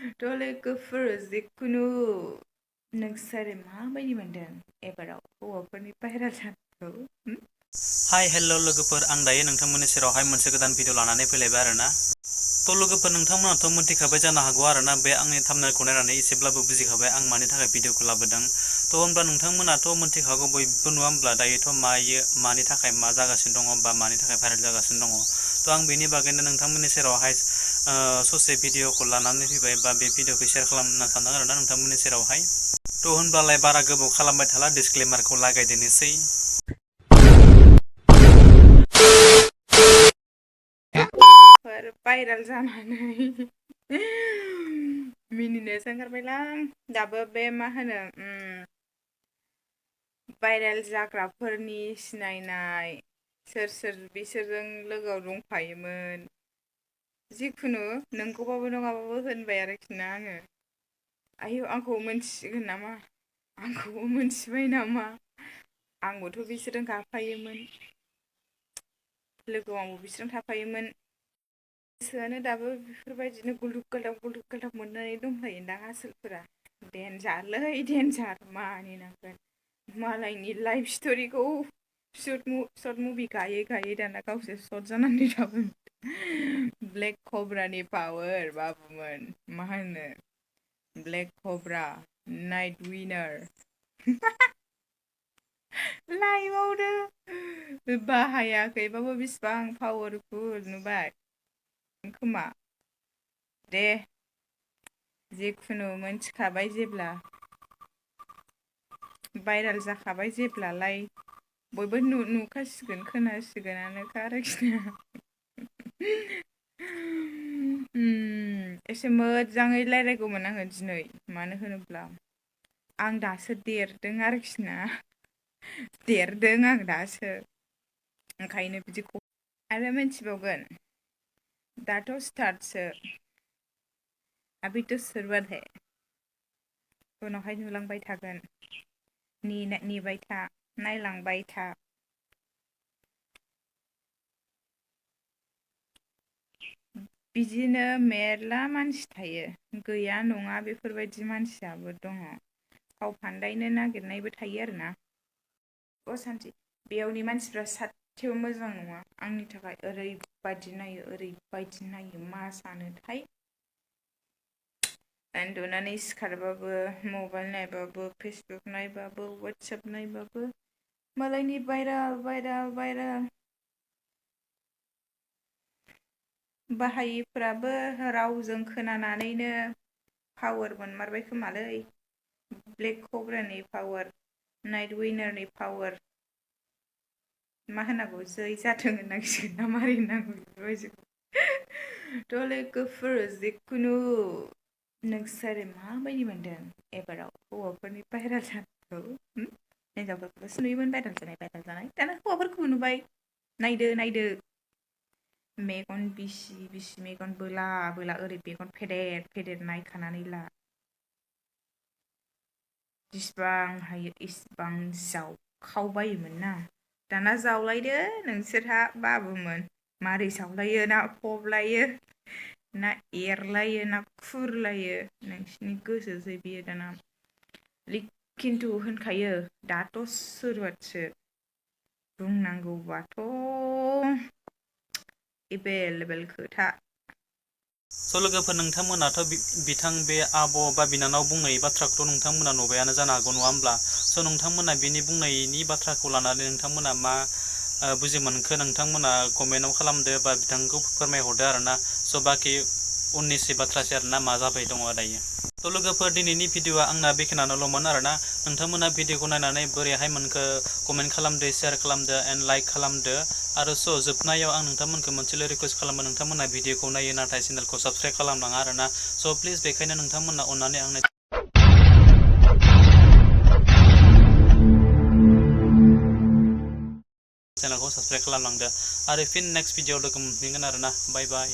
लोगोफोर जिखुनु नोंसोरो माबायदि मोनदों एबाराव हौवाफोरनि भाइरेल जानायखौ? हाय हेल' लोगोफोर आं दायो नोंथांमोननि सेरावहाय मोनसे गोदान भिडिअ लानानै फैलायबाय आरोना लोगोफोर नोंथांमोनाथ' मोनथिखाबाय जानो हागौ आरोना बे आंनि थाम्बनेलखौ नायनानै एसेब्लाबो बुजिखाबाय आं मानि थाखाय भिडिअखौ लाबोदों होनबा नोंथांमोनाथ' मोनथिखागौ बयबो नङा होमब्ला दायोथ' मानि थाखाय मा जागासिनो दङ बा मानि थाखाय भाइरेल जागासिनो दङ आं बेनि बागैनो नोंथांमोननि सेरावहाय ससे भिडिअखौ लानानै फैबाय बा बे भिडिअखौ शेयार खालामनो सानदों आरोना नोंथांमोननि सेरावहाय होनब्लालाय बारा गोबाव खालामबाय थाला डिसक्लेमारखौ लागायदेनोसै भाइरेल जानानै मिनिनोसो ओंखारबायलां दाबो बे मा होनो भाइरेल जाग्राफोरनि सिनायनाय सोर बिसोरजों लोगोआव दंफायोमोन जिखुनु नोंगौबाबो नङाबाबो होनबाय आरोखि ना आङो आयौ आंखौ मोनथिगोन नामा आंखौबो मोनथिबाय नामा आंबोथ' बिसोरजों गाफायोमोन लोगोआव आंबो बिसोरजों थाफायोमोन गोसोआनो दाबो बेफोरबायदिनो गुलुब गालदाब मोननानै दंखायोदां आसोलफोरा देनजारलै देनजार मानिनांगोन मालायनि लाइफ स्ट'रिखौ सर्ट मुभि गायै दाना गावसोर सर्ट जानानै थाबाय ब्लेक कब्रानि पावार बाबुमोन मा होनो ब्लेक कब्रा नाइट विनार लाइभआवनो बाहायाखैबाबो बेसिबां पावारफुल नुबाय खोमा दे जिखुनु मोनथिखाबाय जेब्ला भाइरेल जाखाबाय जेब्लालाय बयबो नुखासिगोन खोनासिगोनानोखा आरोखि एसे मोजाङै रायज्लायगौमोन आङो दिनै मानो होनोब्ला आं दासो देरदों आरोखि ना देरदों आं दासो ओंखायनो बिदिखौ आरो मिथिबावगोन दाथ' स्टार्टसो अभी तो शुरुआत है उनावहाय नुलांबाय थागोन नेबाय था नायलांबाय था बिदिनो मेरला मानसि थायो गैया नङा बेफोरबायदि मानसियाबो दङ फाव फान्दायनो नागिरनायबो थायो आरोना असान्ति बेयावनि मानसिफ्रा सासेबो मोजां नङा आंनि थाखाय ओरैबायदि नायो मा सानोथाय उन्दुनानै सिखारबाबो मबाइल नायबाबो फेसबुक नायबाबो वाट्सएप नायबाबो मालायनि भाइरेल बाहायिफोराबो रावजों खोनानानैनो पावार मोनमारबाय खोमालै ब्लेक कब्रानि पावार नाइट विनारनि पावार मा होनांगौ जै जाथों होननांसिगोन ना मारै होननांगौ बेफोरबायदिखौ लोगोफोर जिखुनु नोंसोरो माबायदि मोनदों एबाराव हौवाफोरनि भाइरेल जानायखौ हिनजावफोरखौसो नुयोमोन भाइरेल जानाय दाना हौवाफोरखौबो नुबाय नायदो मेगन बिसि मेगन बोला ओरै मेगन फेदेर नायखानानै ला जिसिबां हायो इसिबां जावखावबायोमोन ना दाना जावलायदो नोंसोरहा बाबुमोन मारै जावलायो ना फबलायो ना एरलायो ना खुरलायो नोंसिनि गोसोसै बियो दाना खिन्थु होनखायो दाथ' सुरुआतसो बुंनांगौबाथ' एभेलेबेल खोथा लोगोफोर नोंथांमोनाथ' बिथां बे आब' बा बिनानाव बुंनाय बाथ्राखौथ' नोंथांमोना नुबायानो जानो हागौ नङा होमब्ला नोंथांमोना बिनि बुंनायनि बाथ्राखौ लानानै नोंथांमोना मा बुजि मोनखो नोंथांमोना कमेन्टआव खालामदो बा बिथांखौ फोरमायहरदो आरोना बाखि उननिसो बाथ्रासै आरोना मा जाबाय दङ दायो लोगोफोर दिनैनि भिडिअआ आंना बेखिनियानोल'मोन आरोना नोंथांमोना भिडिअखौ नायनानै बोरैहाय मोनखो कमेन्ट खालामदो शेयार खालामदो एन्ड लाइक खालामदो आरो जोबनायाव आं नोंथांमोनखौ मोनसेल' रिकुवेस्ट खालामो नोंथांमोना भिडिअखौ नायो नाथाय चेनेलखौ साबस्क्राइब खालामनाङा आरोना प्लिज बेखायनो नोंथांमोना अननानै आंनो चेनेलखौ साबस्क्राइब खालामलांदो आरो फिन नेक्स्ट भिडिअ लोगो मोनफिनगोन आरोना बाय बाय